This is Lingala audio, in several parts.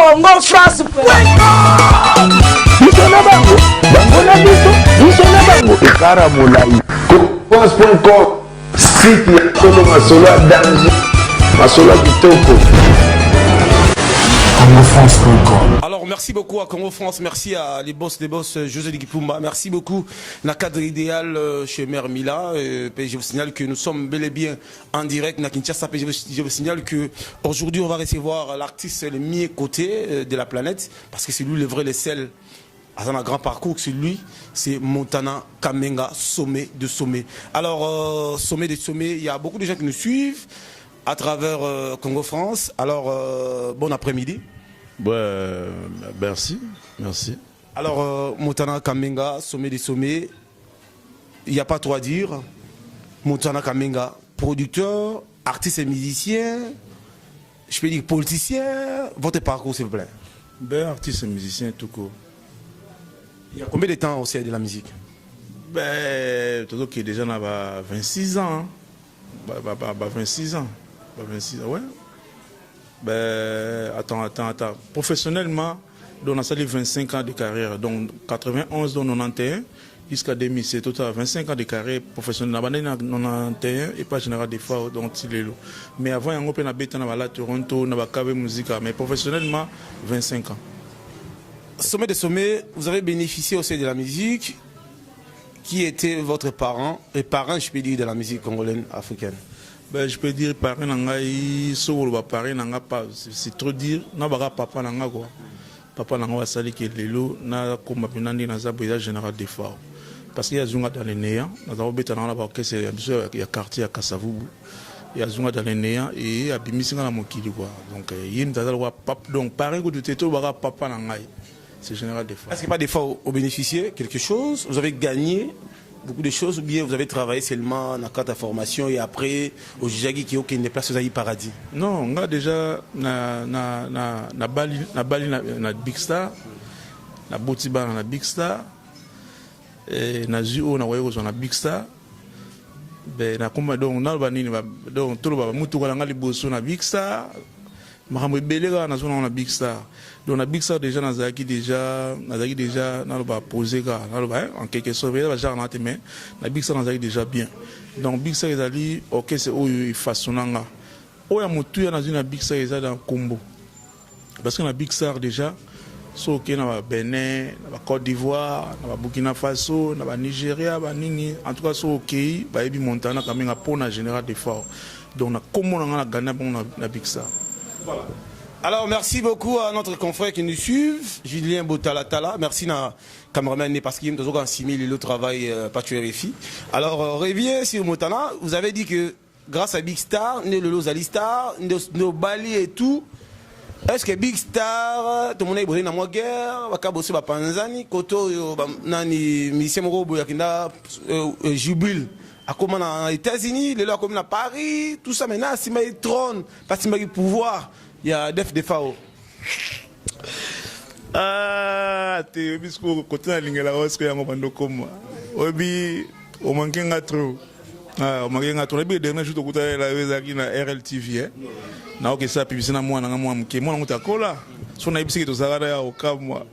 Congo France. Biso na bango, bango na biso, biso na bango. Ekara molai. France.com, site ya solo, masolo ya danger, masolo ya kitoko. CongoFrance.com. Alors merci beaucoup à Congo France, merci à les boss des boss José Kipumba, merci beaucoup na cadre idéal chez Mère Mila. Puis je vous signale que nous sommes bel et bien en direct na Kinshasa. Puis je vous signale que aujourd'hui on va recevoir l'artiste le mieux coté de la planète parce que c'est lui le vrai, le seul aza un grand parcours, c'est lui, c'est Montana Kamenga, sommet de sommet. Alors, sommet de sommet, il y a beaucoup de gens qui nous suivent à travers Congo France. Alors, bon après-midi. Ouais, merci, merci. Alors, Montana Kamenga, sommet des sommets, il n'y a pas trop à dire. Montana Kamenga, producteur, artiste et musicien, je peux dire politicien. Votre parcours, s'il vous plaît. Ben, artiste et musicien tout court. Il y a combien de temps aussi de la musique? Ben, tout qui est déjà na 26 ans. Hein. Bah, 26 ans. Bah, 26 ans, ouais. Ben, attends, attends, attends. Professionnellement, donc, on a 25 ans de carrière. Donc, 91, donc 91, jusqu'à 2007, total 25 ans de carrière professionnelle. Na 91 et pas général des fois, donc, lelo. Mais avant, il y a un peu na Toronto, na KB Musica. Mais professionnellement, 25 ans. Sommet des sommets, vous avez bénéficié aussi de la musique. Qui était votre parent, et parrain, je peux dire, de la musique congolaise africaine? Ben, je peux dire parrain na ngai, so koloba parrain na nga pa, c'est trop dire. Na baka papa na nga quoi, papa na nga basaliki lelo nakóma mpena ndenge naza boye, eza général Defao, parce que ye azunga dans le néant. Naza kobeta nanga na baorchestre ya biso ya quartier ya Kasavubu, ye azunga dans le néant e abimisi nga na mokili quoi. Donc ye moto aza lokwa papa, donc parrain kutu te, tolobaka papa na ngai, c'est général Defao. Est-ce que pas des fois vous bénéficiez quelque chose? Vous avez gagné beaucoup de choses ou bien vous avez travaillé seulement dans la formation et après au Jagi qui est place aux paradis? Non, nga déjà na bali na bali na Big Star, na boti bana na Big Star, eh, nazwi oyo nakoki kozwa na Big Star. Be nakoma, donc naloba nini? Donc toloba mutuka na nga liboso na Big Star, makambo ebele kaka nazwa nango na Big Star. Donc na Big Star déjà nazalaki déjà naloba posé kaka, naloba en quelque sorte eza bagenre na te, mais na Big Star nazalaki déjà bien. Donc Big Star ezali orchestre oyo efaçonna nga. Oyo ya motuya nazwi na Big Star eza na nkombo, parce que na Big Star déjà, so okei na baBenin, na baCôte d'Ivoire, na baBurkina Faso, na baNigéria, banini, en tout cas so okei, bayebi Montana Kamenga mpo na général Defao. Donc na nkombo na nga na gana bongo na Big Star. Voilà. Alors, merci beaucoup à notre confrère qui nous suit, Julien Botalatala. Merci na cameraman parce qu'il nous a assimilé le travail pas RFI. Alors, reviens sur Montana. Vous avez dit que grâce à Big Star, né le Lozali Star, nos Bali et tout. Est-ce que Big Star, tout le monde est dans la guerre, bakabosi bapanzani, koto nani musicien moko boye akinda Jubile akoma na États-Unis, lelo akomi na Paris, tout ça. Maintenant asimbaki trône, asimbaki pouvoir ya Def Defao. Ah, te, oyebi siko kote nalingelaka siko yango bando koma, oyebi omanke nga trop. Ah, omanke nga trop. Nayebi dernier jour tokutana yo ezalaki na RLTV, eh? Naokesa publicité na mwana nga mwa moke, mwana ngo takola so nayebi siki tozalaka na ya kokamwa.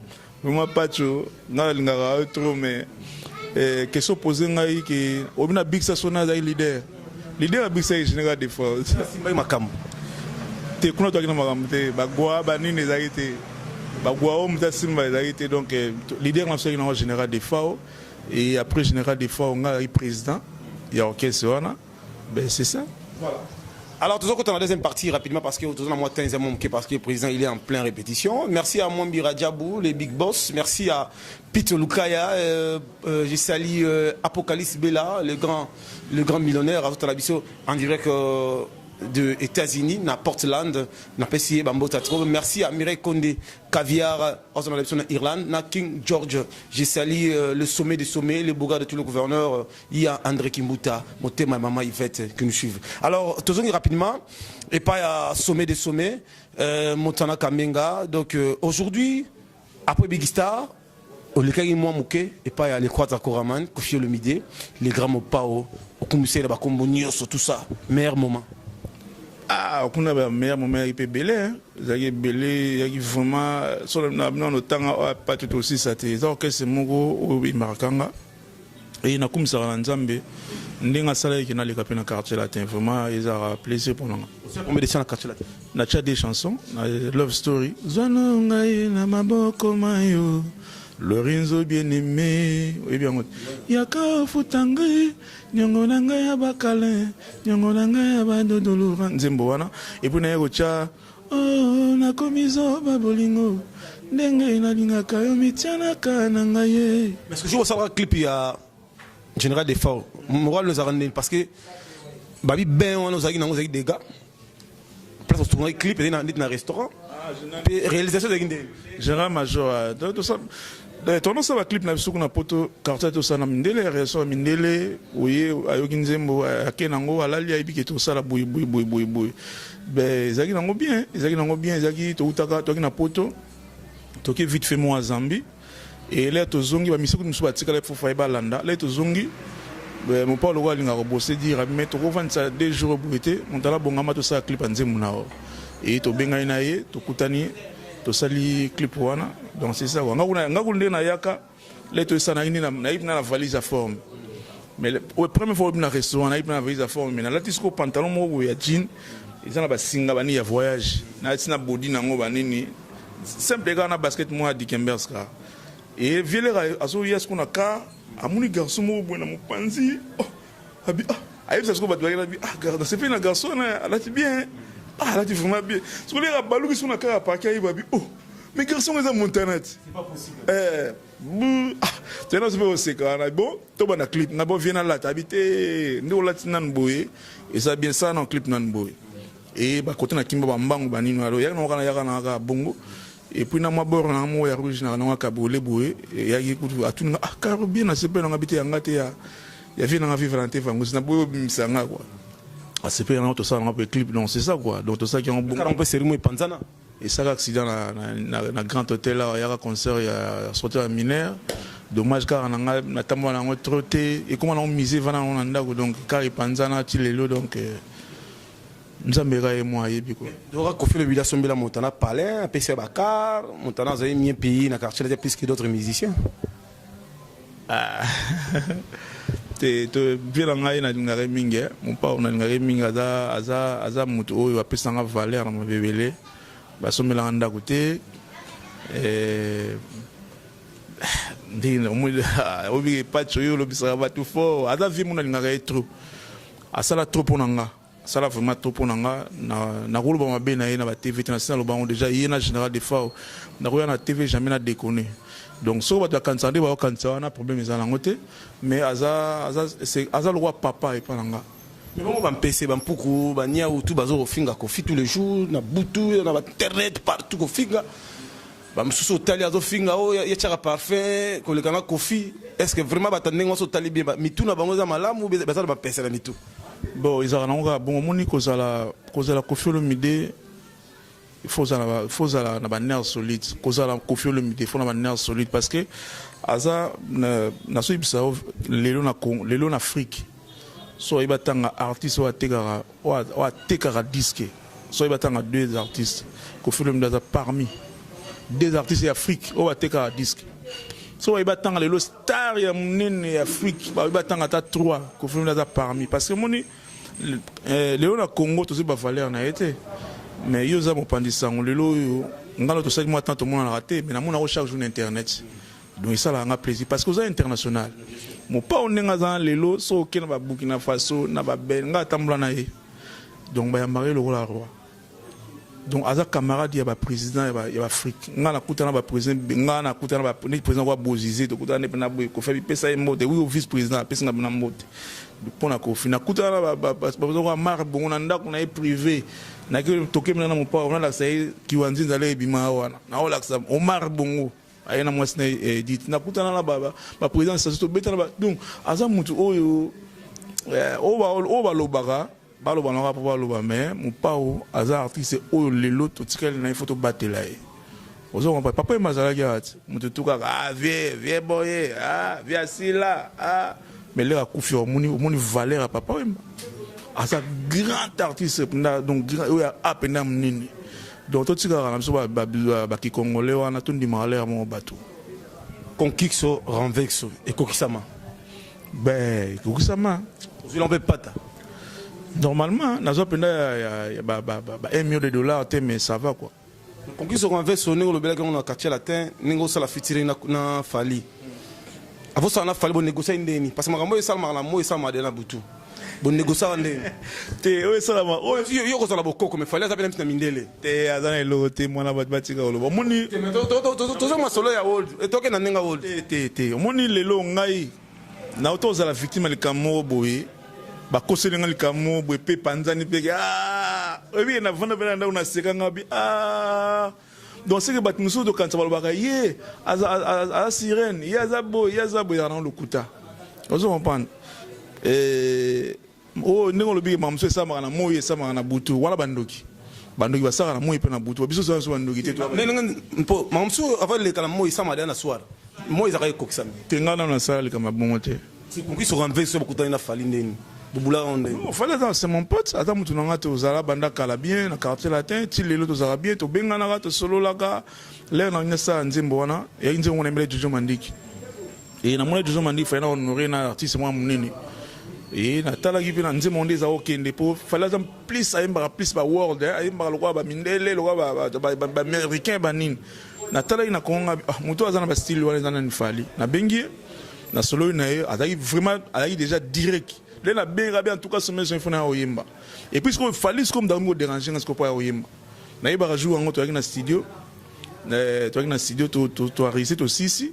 Vraiment, Pacho, nga nalingaka yo trop, mais question posé ngai ke oyebi na Big Star, so nazalaki leader, leader ya Big Star général Defao. Asimbaki makambo. Te, kuna toaki na makambo te, bagwa banini ezalaki te, bagwa oyo moto asimba ezalaki te. Donc leader na biso azalaki nango général Defao, et après général Defao, nga azalaki président ya orchestre wana. Ben, c'est ça. Voilà. Alors, toujours dans la deuxième partie, rapidement, parce que toujours dans moi, parce que le président, il est en pleine répétition. Merci à Mwambi Radjabou, les big boss. Merci à Peter Lukaya. J'ai salué Apocalypse Bella, le grand millionnaire, en direct de États-Unis, na Portland, na PCA Bambota trop. Merci à Mireille Condé, Caviar, en Irlande, na King George. J'ai salué le sommet des sommets, le beau gars de tous les gouverneurs. Il y a André Kimbuta, Motema et Maman Yvette qui nous suivent. Alors, toujours rapidement, et pas à sommet des sommets, Montana Kamenga. Donc aujourd'hui, après Big Star, olekaki mwa moke epai ya les Koraman, Koffi Olomide, les grands Mopao, okumisela bakombo nyonso, tout ça, meilleur moment? Ah, kuna ba meilleur moment eyaki mpe ebele, ezalaki ebele, eyaki vraiment solo na nano otanga oyo pati tosisa te. Eza orchestre moko oyo emarkanga nga e nakumisaka na Nzambe ndenge asalaki ke naleka mpe na Quartier Latin. Vraiment ezalaka plaisir mpo na nga. Combien de chants na Quartier Latin? Natia des chansons na Love Story, zwano ngai na maboko mayo, Lorenzo bien-aimé, oyebi yango, yaka ofuta ngai niongo na ngai ya bakalin, niongo na ngai ya badodolora, nzembo wana. Et puis naye kotya oh, nakomi zoba bolingo ndenge nalingaka yo, mitianaka na ngai ye. Mais ce que osalaka clip ya Général Defao, moral ozalaka ndeni? Parce que babi ben wana ozalaki nango, ozalaki dégâts, place otournaki clip ezali neti na restaurant, mpe réalisation ezalaki ndeni? Général Major, tonosala baclip na biso kuna poto, quartier tosala na mindele, réaction ya mindele oye ayoki nzembo, ake nango, alali, ayebi ke tosala boye boye boye boye boye. Be ezalaki nango bien, ezalaki nango bien, ezalaki toutaka, toyaki na poto, toke vite fait mwa Zambie ele, tozongi, bamisuku mosusu batikala fufa ye balanda. Le tozongi, mopa lokola alingaka kobose dire, mais tokovandisa 2 jours boye te, moto alabongama, tosala clip ya nzembo na yo. E tobengani na ye, tokutani, tosali clip wana. Donc c'est ça quoi. Nga kuna nde nayaka le tosala, nayebi na valise ya forme, mais première fois oyebi na restaurant, nayebi na valise ya forme, mais nalati sikoyo pantalon moko boye ya jean, eza na basinga banini ya voyage, nalati na body nango banini simple kaka na basket moko ya Dikembers kaka. E vieler azoya sikoyo na car, amoni garçon moko boye na mopanzi, oh, abi ah, ayebisa sikoyo bato bakela bi ah, nasepeli na garçon wana, alati bien, ah, alati vraiment bien. Sikoyo leka baluki sikoyo na car ya parke, ayeba bi oh, mais garçon eza Montana ti. C'est pas possible. Eh, ah, toyena so mpe koseka wana. Bon, tobanda clip nga, bo vie nalata, abi te, nde olati nanu boye eza bien, sala na clip nanu boye. E bakote na kimba bambangu banini alo yaka nango kaka, yaka na kaka bongo. Et puis na mwa bord na moko ya rouge na nango cabriolet boye, eyaki kutu atuni nga ah caro bien, nasepeli nanga bi te, yanga te, ya ya vie nanga vivre na te, vango na boye obimisa nga quoi. Asepeli nango, tosala nango mpe clip. Donc c'est ça quoi, donc tosalaki yango bongo. Mpe série mo epanzana. Esaka accident na Grand Hôtel awa, yaka concert ya sortie ya mineur. Dommage kaka na nga natambola nango trop te, ekóma nango musée, vanda nango na ndako. Donc kaka epanzana ti lelo, donc Nzambe eka ye mwa ayebi ko. Donc Kofi Olomide asombela Montana palin, apesi ya bacar, Montana azali mieux payé na quartier plus que d'autres musiciens. Ah. Te, to vie na ngai, nalingaka mingi mopao, nalingaka mingi, aza moto oyo apesanga valeur na mabebele. Basombelanga ndako te, ndenge obiki paci oyo olobisaka bato fort. Aza vie mo, nalingaka ye trop, asala trop mpo na nga, asala vraiment trop mpo na nga. Nakoloba mabe na ye na batv te, nasi naloba yango déjà, ye na Général Defao, nakoya na TV jamais na déconné. Donc soki bato bakanisaka nde bakokanisa wana, problème eza nango te, mais aza lokwa papa epa na nga. Mais bango bampese, bampuku, baniau, tu bazo kofinga Kofi tous les jours na butu, na bainternet partout kofinga. Bamosusu otali azofinga oyo yetiaka parfum koleka na Kofi. Est ce que vraiment bato ndenge nyonso otali bien, mitu na bango eza malamu, baza na bapese na mitu? Bon, ezalaka nango kaka bongo. Omoni, kozala Kofi Olomide, il faut ozala na banerf solide. Kozala Kofi Olomide, il faut na banerf solide, parce que aza, nazoyebisa yo, lelo na Congo, lelo na Afrique, so oyeba tanga artiste oyo atekaka disque, so oyeba tanga deux artistes, Kofi Olomide aza parmi deux artistes ya Afrique oyo batekaka disque. So bayeba tanga lelo star ya monene ya Afrique, bayeba tanga ata trois, Kofi Olomide aza parmi. Parce que omoni, lelo na Congo tozwi bavaleur na ye te. Mais yo oza mopanzi sango, lelo oyo ngano tosali mwa temps tomonanaka te, mais namonako chaque jour na internet, donc esalaka nga plaisir parce que oza international. Mopao ndenge aza na lelo, so oke na baburkina Faso, na babel, nga atambola na ye, donc bayambaka ye lokola roi. Donc aza camarade ya baprésident ya baafrike. Nga nakutana baprésident, nga nakutana neti président kwa Bozize, tokutana nde mpena boye, Kofi apesa ye mbote, wi vice président apesi nga mpena mbote mpo na Kofi. Nakutana na baprésident kwa Marc Bongo na ndako na ye privé, tokemina na mopao, nalakisa ye kiwanzi nzala ebima wana, naolakisa Omar Bongo, aye na mwasi na Edith. Nakutana na baprésident station, tobetana. Donc aza motu oyo oyo balobaka, baloba nanga mpo baloba, mais mopao aza artiste oyo lelo totikali na ye, fo tobatela ye. Ozo comprendre, papa ye azalaki awa ti moto tu kaka ah vie vie boye, ah vie asila, ah, mais lelo akufi, omoni valeur ya papa Wemba. Aza grand artiste mpenza, donc grand oyo a mpenza monene. Donc totikaka na biso bakikongolais wana, tondimaka lere moko bato. Conquixo renvexo ekokisama. Ben, ekokisama. Ozwila mpe pata. Normalement nazwa mpenza ya ba 1 million de dollars te, mais ça va quoi. Conquixo renvexo, ndenge olobelaki yango na Quartier Latin, ndenge osala featuring na Fally, avosala na Fally, bonégociaki ndeni? Parce que makambo oyo esalamaka na moi, esalamaka de na butu. Bonégociaka ndeni? Te, oyo esalama oyo Yo kozala bokoko, mais Fally aza mpe na misi na mindele. Te, aza na eloko te. Mwana bato batika koloba, omoni. Toza masolo ya world, toke na ndenge ya world. Te, te, te. Omoni, lelo ngai nauta kozala victime ya likambo moko boye. Bakoseli nga likambo moko boye mpe panzani mpe oyebi, navanda mpe na ndako, naseka nga bi. Donc seke bato mosusu tokanisa balobaka ye aza sirène, ye aza boye, ye aza boye, ezala nango lokuta. Ozo comprendre? Oyo ndenge olobi, makambo mosusu esalamaka na moi, esalamaka na butu. Wana bandoki, bandoki basalaka na moi mpe na butu. Biso toza biso bandoki te. Mpo makambo mosusu avant eleka na moi, esalamaka deya na soir. Moi ezalaka ekokisami. Te, ngai nano nasala likambo ya bongo te. Conquixo renveso, bokutani na Fally ndeni? Bobulaka ndeni? Fally aza, c'est mon pote, aza motu na nga. Tozala banda kala bien na Quartier Latin, ti lelo tozalaka bien, tobenganaka, tosololaka. Lere na nasala nzembo wana, eyaki nzembo wana embele Jojo Mandiki e namoni Jojo Mandiki, Fally na honore na artiste mwa monene. E natalaki mpe na nzembo nde eza kokende, mpo Fally aza plus, ayembaka plus baworld, ayembaka lokola bamindele, lokola baaméricain banini. Natalaki na Kongo nga, moto aza na bastyle wana eza nani? Fally. Nabengi ye, nasololi na ye, azalaki vraiment, azalaki déjà direct. Nde nabengaka be, en tout cas sommet son ifo na ya koyemba. Et puis sikoyo Fally, sikoyo moto akomi kodéranger nga sikoyo mpo ya koyemba. Nayebaka jour yango toyaki na studio, toyaki na studio, toenregistre, tosisi.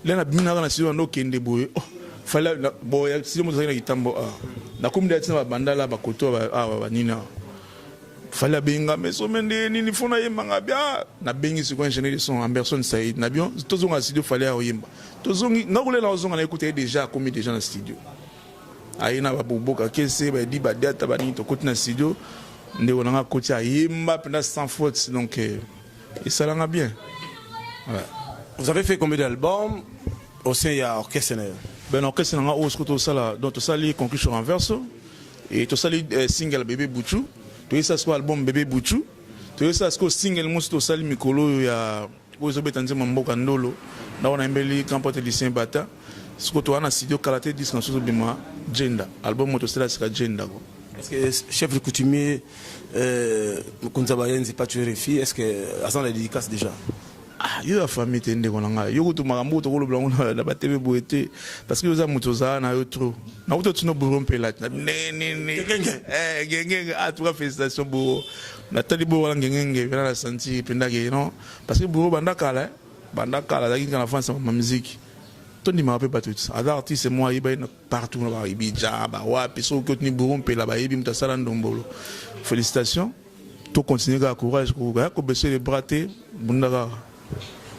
Le nabimi naka na studio, nando okende boye, oh, Fally bo studio moto azalaki na kitambo. Ah, nakomi nde atina babandala bakoto awa banini awa. Fally abenga mais some nde nini fo nayembanga bia. Nabengi sikoyo ingénieur de son Amberson Said na bion, tozonga studio, Fally ya oyemba. Tozongi, nga kolela, ozonga na ekuta ye déjà, akomi déjà na studio, aye na baboboka kese baedi badiata banini. Tokoti na studio, ndeko nanga akoti, ayemba mpenza sans faute. Donc esalanga bien, ouais. Vous avez fait combien d'albums au sein ya orchestre na yo? Ben, orchestre nanga oyo sikoyo tosala, donc tosali Conclusion Renverso et tosali single Bébé Buchu. Toyesa sikoyo album Bébé Buchu, toyesa sikoyo single mosusu tosali mikolo oyo ya oyo ezobeta, nzembo mboka ndolo na wana yembeli grand pote Lucien Bata. Sikoyo toza na studio, kala te disque na biso tobima Jenda, album oyo tosala sika Jenda ko. Est-ce que chef de coutumier mokonzi ya bayenzi Pacho RFI, est-ce que aza na dédicace déjà? Ah, yo ya famille te, ndeko na ngai. Yo kutu makambo tokolobela yango na batv boye te, parce que oza moto ozala na yo trop. Nakuta tino buro mpela ndenge ngengenge. En tout cas félicitation buro. Natali buro wana ngengenge mpena na santi mpendake non, parce que buro banda kala, banda kala azalaki kaka na France ma musique. Tondimaka mpe bato, aza artiste mo ayeba partout na baibija bawapi. Soki otuni buro mpela, bayebi moto asala ndombolo. Félicitation, tocontinue kaka, courage, kobaisser les bras te, bunda kaka.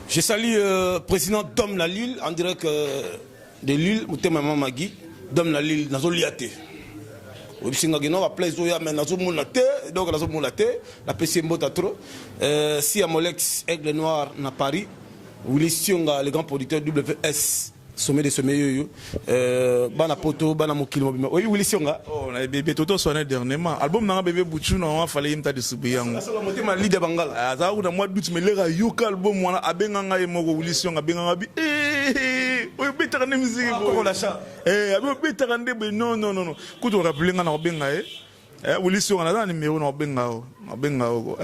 Je salue président Dom la Lille en direct de Lille, motema mama Magui. Dom la Lille, nazolia te. Oyebisingaki no baplace oyo, mais nazomona te, donc nazomona te. Napesi ye mbota trop. Si ya Molex Aigle Noir na Paris, Willy Sionga le grand producteur WS sommet de sommet oyo, bana poto, bana mokili mobima oyebi Willy Sionga. Oh, na bébé toto sonné dernièrement album nanga Bébé Buchu na wa fallait yimta distribuer yango. Motema leader bangala. Azaka kuna mois d'août, mais lera yoka album wana, abenga ngai moko Willy Sionga, abenga ngai bi eh oyo betaka nde musique. Koko la. Eh, abi obetaka nde boye. Non, non, non, non, kutu rappeler nga na kobenga ye. Eh, Willy Sionga, naza na numéro na kobenga yo, na kobenga yo.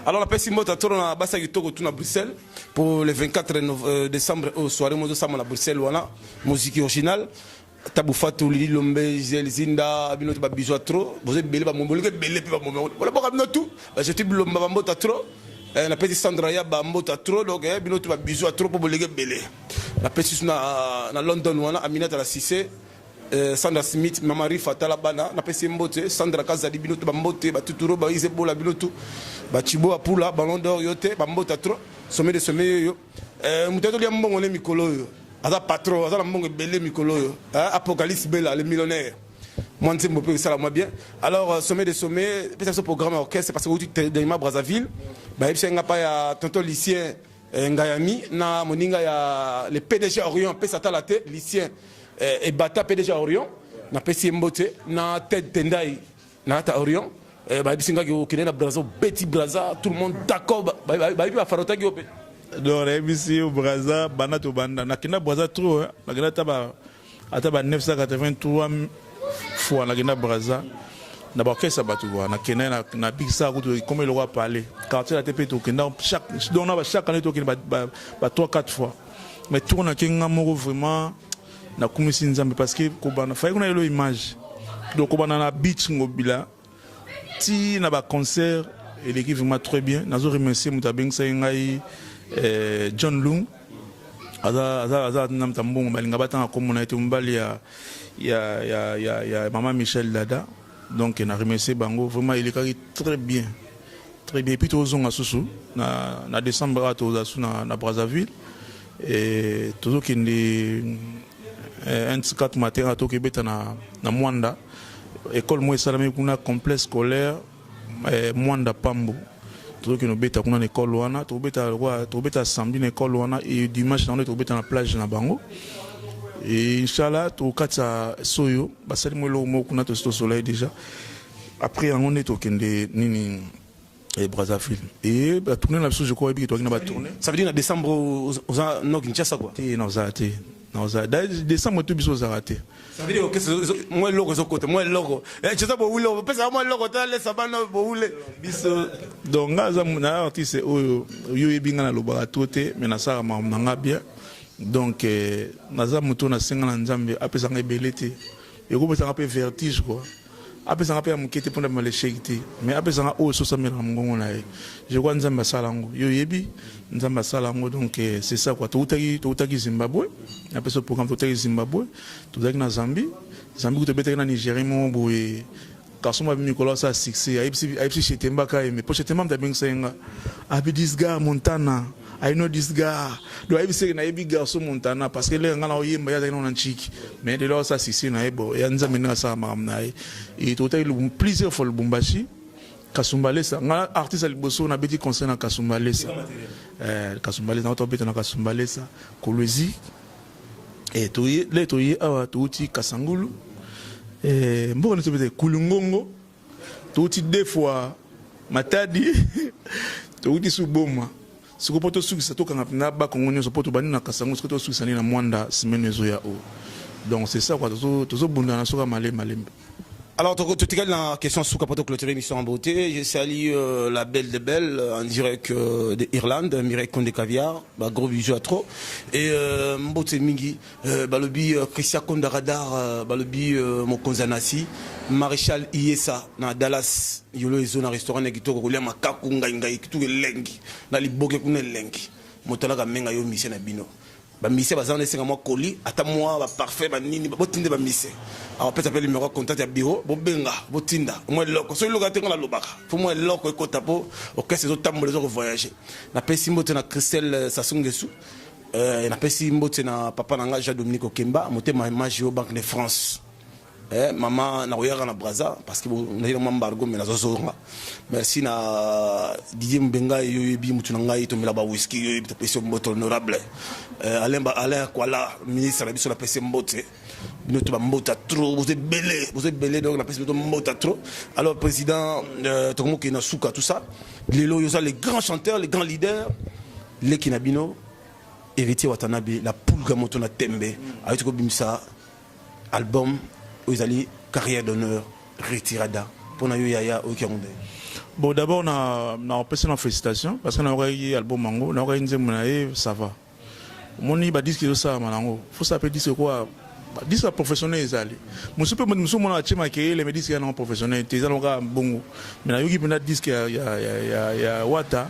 Alors napesi mbote toro na basi ya kitoko tu na Bruxelles pour le 24 décembre oyo, soirée mo ezosama na Bruxelles wana, musique originale, Tabu Fatu, Lili Lombe, Gisèle Zinda, bino to babisous trop. Boza ebele, bamoboliki ebele mpe bamomo wala boka bino tu bajeti bilomba, bambota trop. Napesi Sandra ya bambota trop. Donc bino tu babisous trop mpo boleki ebele. Napesi su na London wana Aminata la Cissé, Sandra Smith, Mama Rifa tala bana, napesi mbote Sandra Kazadi, bino tu bambote, batuturo baize bola, bino tu bachibo apula Ballon d'Or yo te, bambota trop. Sommet de sommet oyo, moto atolia mbongo ne mikolo oyo, aza patron, aza na mbongo ebele mikolo oyo, Apocalypse Bella le millionnaire, mwa nzembo mpe esala mwa bien. Alors sommet de sommet, pesa biso programme ya orchestre, parce que outi dernièrement Brazzaville, bayebisi nga pa ya tonton Lucien Ngayami na moninga ya le PDG Orion, pesa tala te Lucien Ebata, PDG Orion. Napesi ye mbote na Ted Tendai na kati ya Orient. Eh, bayebisi ngaki okende na Brazza, obeti Brazza, tout le monde d'accord, bayebi bafarotaki yo mpe. Donc nayebisi yo, Brazza, banda tobanda, nakenda Brazza trop, hein. Nakenda ata ba 983 fois nakenda Brazza na baorchestre bato kua. Nakenda na Big Star kutu ekomi eloko ya palais quartier la te mpe tokenda chaque, donc na ba chaque année tokende ba 3 4 fois. Mais tour nake nga moko, vraiment nakumisi Nzambe, parce que kobanda fai kuna elo image, donc kobanda na beach Ngobila ti na baconcert eleki vraiment très bien. Nazo remercier moto abengisaki ngai, John Lung, aza na moto mbongo, balinga batanga komona ete mobali ya mama Michel Dada. Donc na remercier bango, vraiment elekaki très bien, très bien. Et puis tozonga susu na décembre awa, toza su na Brazzaville e tozokende 1 4 matin awa, tokebeta na Mwanda, école moko esalami kuna, complexe scolaire Mwanda Pambo. Tozokende obeta kuna na école wana, tokobeta lokola tokobeta samedi na école wana et dimanche nango nde tokobeta na plage na bango. Et inchallah tokokatisa soyo basali mo eloko moko kuna, tosi tosola ye déjà. Après yango nde tokende nini e Brazzaville e batournée na biso. Je crois oyebiki toaki na batournée. Ça veut dire na décembre oza no Kinshasa quoi? Te, naozala te, naozala décembre to biso ozala te. Ça veut dire que mwa eloko ezokota, mwa eloko Kinshasa bowule, opesaka mwa eloko te, alesa bana bowule. Biso, donc nga aza na artiste oyo yo oyebi, nga nalobaka to te, mais nasalaka makambo na nga bien. Donc naza moto nasenga na Nzambe apesanga ebele te, ekopesanga mpe vertige quoi, apesanga mpe ya moke te mpona bima l'échec te, mais apesanga oyo sosamelaka mongongo na ye. Je crois Nzambe asala yango, yo oyebi Nzambe asala yango. Donc c'est ça quoi. Toutaki Zimbabwe, apesa programme, toutaki Zimbabwe, tozalaki na Zambie. Zambie kutu tobetaki na Nigérie moko boye, garçon mabi mikolo asala succès, ayebisi Chetemba kayembe po Chetemba moto abengisa ye nga, abi: "This guy Montana, I know this guy." Donc ayebisi eke nayebi garçon Montana, parce que lere nga na oyemba, ye azalaki nano na ntiki, mais lelo asala succès na ye. Bo ya Nzambe ndenge asala makambo na ye. E totaki plusieurs fois Lubumbashi, Kasumbalesa. Nga artiste ya liboso nabeti concert na Kasumbalesa, Kasumbalesa na tobeta na Kasumbalesa, Kolwezi. E toye le toye awa, touti Kasangulu, mboka neti tobeta Kulungongo, touti deux fois Matadi, touti su Boma. Sikoyo mpo tosukisa, tokanga mpenza Bakongo nyonso, mpo tobandi na Kasango, sikoyo tosukisa nde na Mwanda semaine ezoya oyo. Donc c'est ça quoi, tozobundana soka malembe malembe. Alors, totikali na question suka pour clôturer l'émission en beauté. Je salue la belle de belle en direct de Irlande, Mireille Condé Caviar, bah, gros bisous à trop. Et Mbote Mingi, balobi Christian Konda Radar, balobi Mokonzanasi, Maréchal Iesa na Dallas, yolo ezo na restaurant na kitoko kolia makaku ngai ngai kitoko elengi, na liboke kuna elengi. Motalaka menga yo mission na bino. Bamise baza wana, esenga mwa koli ata mwa baparfait banini, botinde bamise awapesa mpe numéro ya contact ya bureau, bobenga, botinda mwa eloko. Soki eloko te, nga nalobaka fo mwa eloko ekota mpo orchestre ezotambola, ezokovoyage. Napesi mbote na Christelle Sasungesu, napesi mbote na papa na nga Jean Dominique Okemba motema Magio, Banque de France. Mama nakoyaka na Braza parce que nazali na mwa embargo, mais nazozonga. Merci na Didier Mbenga, yo oyebi mutu na ngai, tomela ba whisky, yo oyebi, topesi yo mbote. Honorable Alain Kwala, ministre na biso, napesi mbote. Bino to bambota trop, boza ebele, boza ebele, donc napesi bino mbota trop. Alors président, tokomokende na suka tout ça. Lelo oyo oza les grands chanteurs, les grands leaders, leki na bino Héritier Watanabe, la pulga moto na tembe, ayoti kobimisa album oyo ezali Carrière d'honneur retirada. Mpona yo yaya, oyoki yango ndenge? Bon, d'abord na opesi na félicitation, parce que nayokaki album yango, nayokaki nzembo na ye, ça va. Omoni badisque ezosalama nango, fosala mpe disque kwa disque ya professionnel ezali mosu mpe mosu omona atie makeyele, mais disque ya nango professionnel te, eza nango kaka bongo. Mais nayoki mpenza disque ya Wata,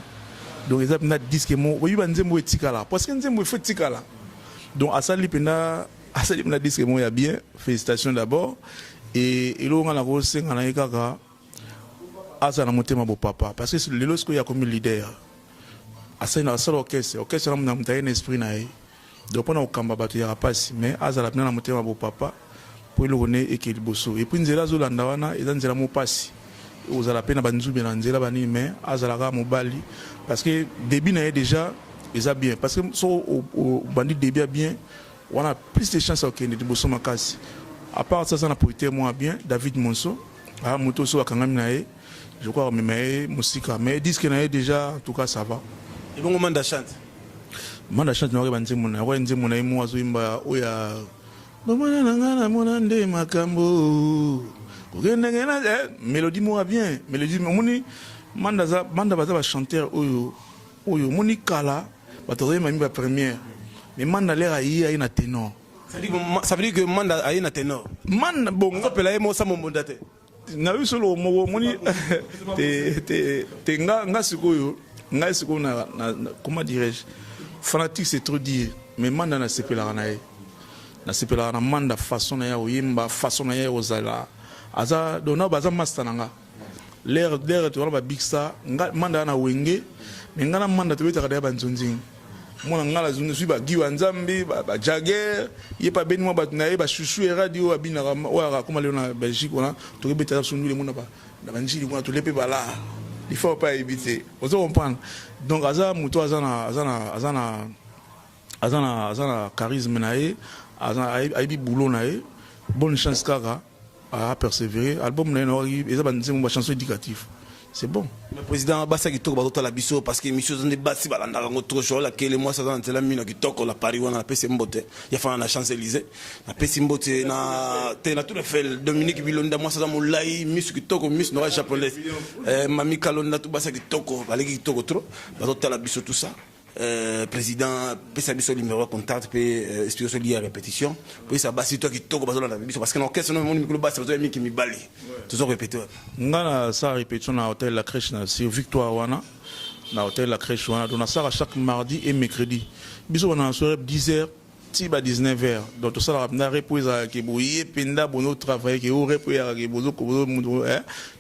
donc eza mpenza disque mo oyebi banzembo etikala, parce que nzembo ifo etikala. Donc asali mpenza disque moko ya bien. Félicitation d'abord. Et eloko nga nakosenga na ye kaka, azala na motema bopapa, parce que lelo sikoyo akomi leader, asali na asala orchestre na moto aye na esprit na ye. Donc mpona kokamba bato yaka mpasi, mais azala mpena na motema bopapa mpo eloko ne eke liboso. Et puis nzela azolanda wana eza nzela mo mpasi, ozala mpe na banzube na nzela banini, mais azalaka mobali, parce que début na ye déjà eza bien, parce que so obandi début ya bien wana, plus de chance ya kokende liboso makasi. À part ça, aza na producteur moko ya bien, David Monso. Aa moto so akangami na ye, je crois amema ye mosika. Mais disque na ye déjà, en tout cas ça va. Ebongo Manda Chante? Manda Chante, nayoki banzembo na ye, nzembo na ye mo azoyimba oyo ya bomona na ngai, namona nde makambo kokendenge na mélodie moko ya bien, mélodie. Omoni Manda aza, Manda baza bachanteur oyo oyo omoni kala bato bazoyemba mi bapremière, mais Manda lere aye, aye na ténor. Ça veut dire que Manda aye na ténor? Manda bon. Azopela ye mosa mombonda te. Nayebi solo moko, omoni te te te. Nga sikoyo, ngai sikoyo na, comment dirais-je, fanatique c'est trop dire, mais Manda nasepelaka na ye, nasepelaka na Manda, façon na ye oyemba, façon na ye kozala. Aza donc na baza master na nga. L'air towana ba Big Star, nga Manda na Wenge, mais nga na Manda tobetaka deya banzonzingi. Mona nga nazwi bagiwa Nzambe, bajager ye mpe abeni mwa bato na ye, bashushu eradi oyo abinaka, oyo akoma lelo na Belgique wana. Tokobetaka biso ndule mona na banjili kuna, tole mpe bala lifa mpe ayebi te, ozo comprendre. Donc aza moto aza na aza na aza na aza na aza na charisme na ye, ayebi boulot na ye. Bonne chance kaka a persévérer. Album na ye na eza banzembo, bachanson éducatif, c'est bon. Mais président, basi ya kitoko bazotala biso, parce que émission eza nde basi balandaka yango trop. Joel Akele, mwasi aza na nzela mino kitoko na Paris wana, napesi mbote. Ya fana na Champs Élysées, napesi mbote na te na Tour Eiffel. Dominique Bilonda, mwasi aza molai, misu kitoko, misu noka japonaise. Mami Kalonda, tu basi ya kitoko baleki kitoko trop, bazotala biso, tout ça. Président, pesa biso numéro ya contact mpe explique biso lieu ya répétition po esa basi to ya kitoko bazolanda biso, parce que na orchestre no moni mikolo basi bazoya mingi, mibali tozo répéter wapi? Nga na sala répétition na hôtel La Crèche, na sur Victoire wana, na hôtel La Crèche wana. Donc nasalaka chaque mardi et mercredi. Biso wana na soirée 10 heures ti ba 19 heures. Donc tosalaka mpenza rep oyo ezalaka boye mpenza, bono travaille ke o rep oyo eyakaka bozo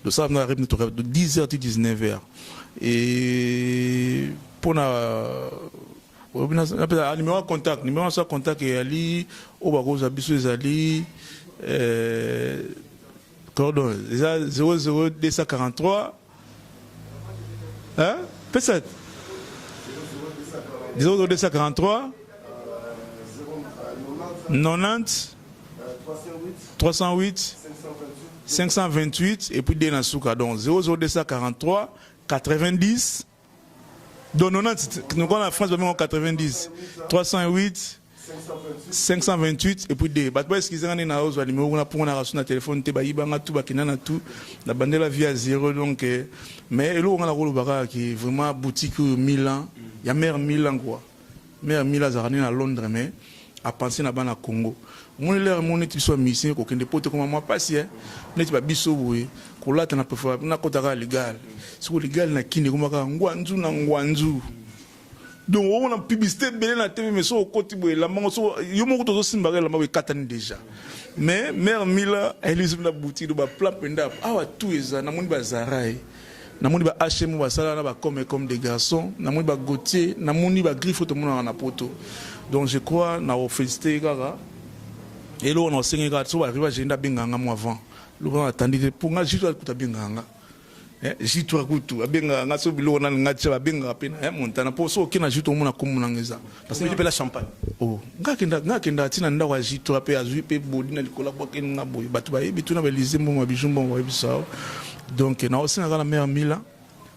tosala mpenza rep de 10 heures ti 19 heures. Et mpona numéro ya contact, numéro ya contact eyali oyo bakozwa biso, ezali cordon, eza 00243, hein, pesa 00243 90 308 528 et puis 2 na suka. Donc 00243 90, donc 90, nous la France ba 90 308 528 et puis 2. Bato ba excuse nga ndenge nazozwa numéro kuna mpongo na rasu na telefone te, bayibanga tu, bakenda na tu na bandela vie ya zéro. Donc mais eloko nga nakoloba kaka ke vraiment boutique oyo 1000 ans ya mare 1000 ans quoi. Mare 1000 azalaka nde na Londres, mais apense na bana Congo. Omoni lere mo neti biso bamusicien kokende po te koma mwa pasi neti babiso boye kolata na préfère nakota kaka Légal. Siko Légal na Kini ekoma kaka ngwanzu na ngwanzu. Donc omona publicité ebele na TV, mais so okoti boye, elambango so yo moko tozosimbaka elamba boye ekatani déjà. Mais mare Mila ayelisi na boutique do baplan mpenza awa, tout eza. Namoni bazara ye, namoni ba HM basala na bacome comme des garçons, namoni baGaultier, namoni baGriffe oyo tomonaka na poto. Donc je crois na kofélicité kaka. Eloko na osenge kaka, so baarrive agenda, abengaka nga mo avant loko natandi te mpo nga juste akuta abengaka nga J3 kutu abengaka nga so biloko nani nga tia, babengaka mpe na Montana mpo so oke na J3 omona kombo nanga eza. Parce que mpe la champagne. Oh, nga akenda ntina ndako ya J3 mpe azwi mpe bodi na likolo, abwakeli nga boye. Bato bayebi tuna baelize mbongo, babiju mbongo bayebisa. Donc naosengaka na mare Mila,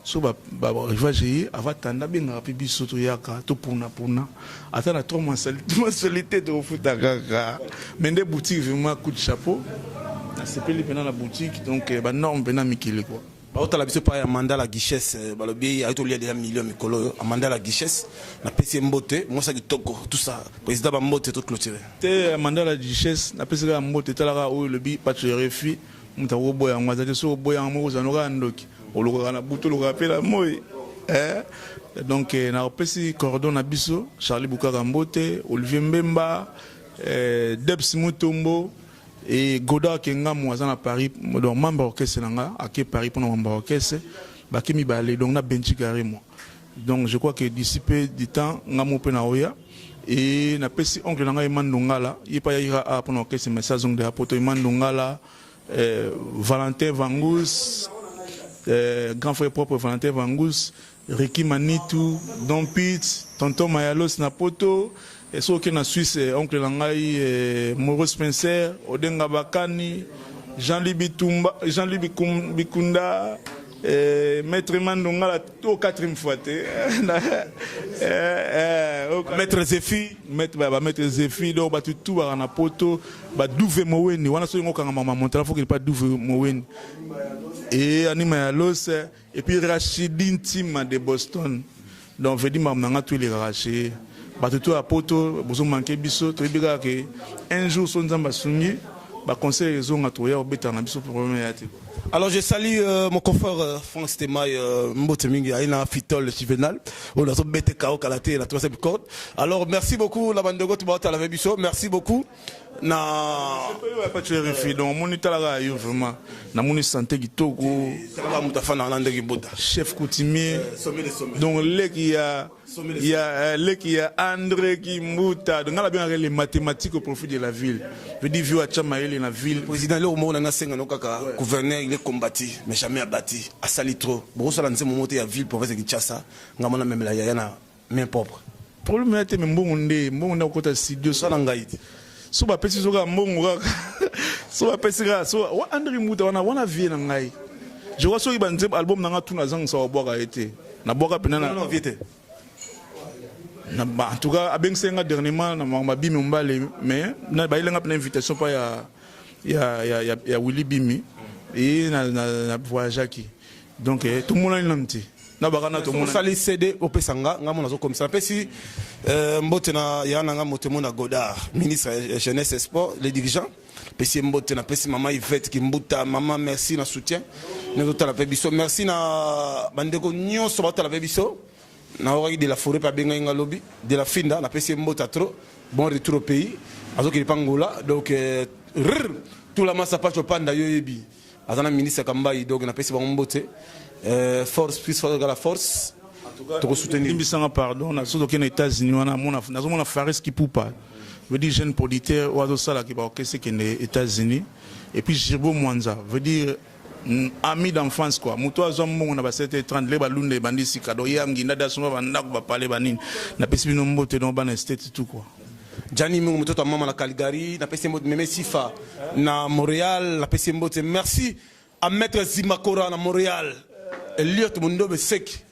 so barivage ye avatanda, abengaka mpe biso, toyaka topunapuna ata na trois mensualité, tokofuta kaka. Mais nde boutique vraiment, coup de chapeau, nasepeli mpena na boutique. Donc banorme mpena mikili quoi. Baotala biso epai ya Amanda la Guichesse, balobi ayi tolia deja million mikolo oyo. Amanda la Guichesse, napesi ye mbote, mwasi ya kitoko, tout ça. Président, bambote, toclôture. Te, Amanda la Duchesse, napesi kaka mbote. Etalaka oyo elobi Pacho RFI, moto akoboya yango aza te. Soki oboya yango moko, ozala kaka ndoki, olokaka na butu, olokaka mpe na moi. Donc nakopesi cordon na biso Charlie Bukaka mbote, Olivier Mbemba, Debs Mutombo et Godard Kengamu aza na Paris. Donc membre orchestre na nga ake Paris mpona membre orchestre bake mibale, donc na Benji Garemo. Donc je crois que d'ici peu du temps nga mo mpe na oya. Et napesi oncle na ngai Emando Ngala, ye mpe ayaki a mpona orchestre, mais azongi deya poto. Emando Ngala, Valentin Vangus, grand frère propre Valentin Vangus, Ricky Manitou, Don Pete, tonton Mayalos na poto. Soki oke na Suisse, oncle na ngai Maurice Spencer, Odenga Bakani, Jean-Louis Bitumba, Jean-Louis Bikunda, Maître Mandongala, to quatrième fois te. Maître Zephy. Maître ba Maître Zephy, donc bato tout baka na poto, ba Douve Moweni wana, soki ngokanga mama montala, faut qu'il pas Douve Moweni et Anima ya Los, et puis Rachidi Ntima de Boston. Donc veut dire makambo na nga to elekaka chez bato to ya poto. Bozomanke biso, toyebi kaka ke un jour so Nzambe asungi, baconseil ezonga, toya kobetaka na biso, problème ya te. Alors je salue mon confrère Franck Stemay, Mbote Mingi, Aina Fitol Juvenal, on a bete kao kalaté la troisième corde. Alors merci beaucoup la bande de goto la biso, merci beaucoup. Na Pas donc omoni, talaka yo vraiment, namoni santé kitoko. Talaka moto afanda na ndenge bota. Chef coutumier. Donc leki ya leki ya André Kimbuta, donc nga nabengaka les mathématiques au profit de la ville, veut dire vieux atya mayele na ville. Président, lelo moko nanga senga no kaka gouverneur, il est combattu mais jamais abattu, asali trop. Bokosala nzembo moko te ya ville province ya Kinshasa, nga mona memela yaya na main propre. Problème ya te, me mbongo nde, mbongo nde akokota studio. Osala ngai te. So bapesi so kaka mbongo kaka, so bapesi kaka so wa André Mbuta wana, wana vie na ngai, je crois soki banzembo album na nga tuna azangisa babwaka ye te, nabwaka mpena na vie te. En tout cas abengisaki nga dernièrement na makambo abimi mobale, mais bayelenga mpena invitation mpa ya Willy Bimi e na voyageaki, donc tomonani nanu te na baka na tomona. Osali CD, opesa nga, nga mona azokomisa. Napesi mbote na ya na nga moto na Godard, ministre ya Jeunesse et Sport, les dirigeants, napesi ye mbote. Napesi mama Yvette Kimbuta, mama merci na soutien nazotala mpe biso. Merci na bandeko nyonso baotala mpe biso. Naokaki de la forêt mpe abengai nga lobi de la finda, napesi ye mbote trop. Bon retour au pays, azokende mpa Ngola. Donc rr tula masa pacho panda yo yebi aza na ministre Kambai, donc napesi bango mbote. Force plus force la force, tokosoutenir. Limbisanga, pardon, nazo tokende na États-Unis wana, nazomona Faris Kipupa, veut dire jeune producteur oyo azosalaki baorchestre ekende États-Unis, et puis Girbo Mwanza, veut dire ami d'enfance quoi, moto azwa mbongo na ba 7h30 le balunda ebandi sika, donc ye anginda de asomba bandako bapale banini. Napesi bino mbote, donc bana estate tout quoi. Jani Mungu mtoto wa mama na Calgary, napesi mbote. Meme Sifa na Montréal, napesi mbote. Merci à Maître Zimakora na Montréal, Eliot Mundobe Sek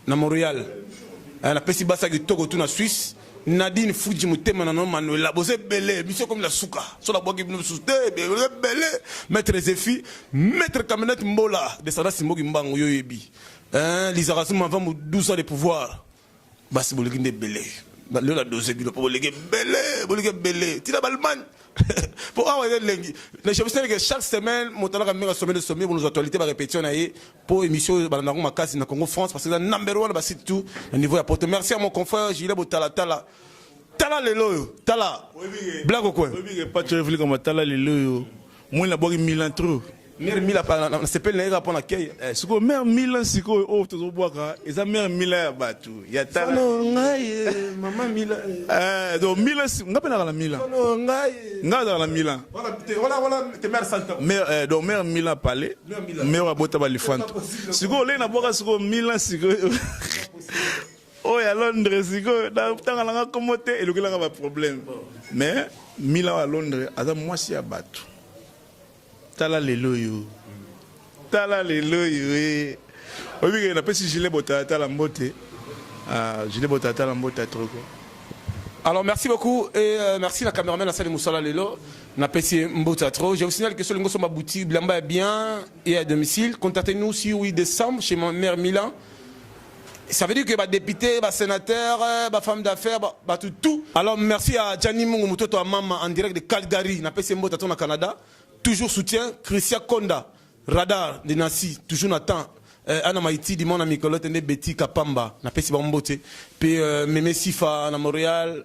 na Montréal, napesi basa kitoko tu na Suisse, Nadine Fuji motema na no Manuela, boza ebele. Biso komi na suka, so nabwaki bino misusu te, boza ebele. Maître Zefi, Maître Camionnette Mbola descendant Simboki Mbango, yo yebi Lizaka Suma avant 12 ans de pouvoir. Basi boleki nde ebele lelo, na dose bino mpo boleki ebele, boleki ebele ntina baAllemagne mpo awa eza elengi. Je vous signale que chaque semaine moto alaka mingi sommet de sommet, bonozwa actualité, barépétition na ye mpo émission oyo balandango makasi na Congo France, parce que eza number one basite tout na niveau ya poto. Merci à mon confrère Gilles Botalatala, tala lelo oyo, tala blague okwe. Patrivlikama, tala lelo oyo moi nabwaki Milan trop. Mare Mila nasepeli na ye kaka mpo na kei. Sikoyo mare Milan, sikoyo oyo tozobwaka eza mare Mila ya bato ya tala. Ngai mama Mila. Donc Milan, nga mpe naka na Milan. Ngai. Nga azalaka na Milan. Wana te mare Santa. Donc mare Milan pale, mare abota balifanto. Sikoyo olei nabwaka sikoyo Milan, sikoyo oyo ya Londres, sikoyo ntanga nanga kombo te, elokelanga baproblème, mais Milan ya Londres aza mwasi ya bato. Tala lelo oyo, tala lelo oyo e oyebi ke napesi Gilet Botalatala mbote, Gilet Botalatala mbote ya troko. Alors merci beaucoup et merci la cameraman Asali Moussala Lelo. Napesi mbote trop. Je vous signale que sur le Ngoso boutique Blamba est bien et à domicile. Contactez-nous si 8 décembre chez ma mère Milan. Ça veut dire que bah, député, bah, sénateur, bah, femme d'affaires, bah, bah, tout, tout. Alors merci à Gianni Mungu Mutoto à Mama en direct de Calgary, napesi mbote au Canada. Toujours soutien Christian Konda, Radar de Nancy, toujours Nathan. Anna Maïti, Dimon Mikolote, Betty Kapamba, napesi mbote. Puis Meme Sifa na Montréal,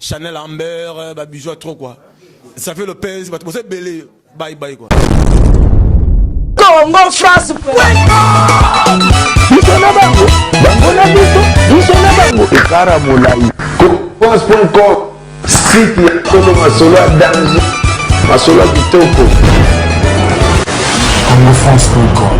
Chanel Amber, bah, bisous trop quoi. Ça fait Lopez, bah, vous êtes belé, bye bye quoi. Congo France. Biso na bango, bango na biso, biso na bango ekara molai. France.com, site ya solo, masolo ya danger, masolo ya kitoko. congofrance.com.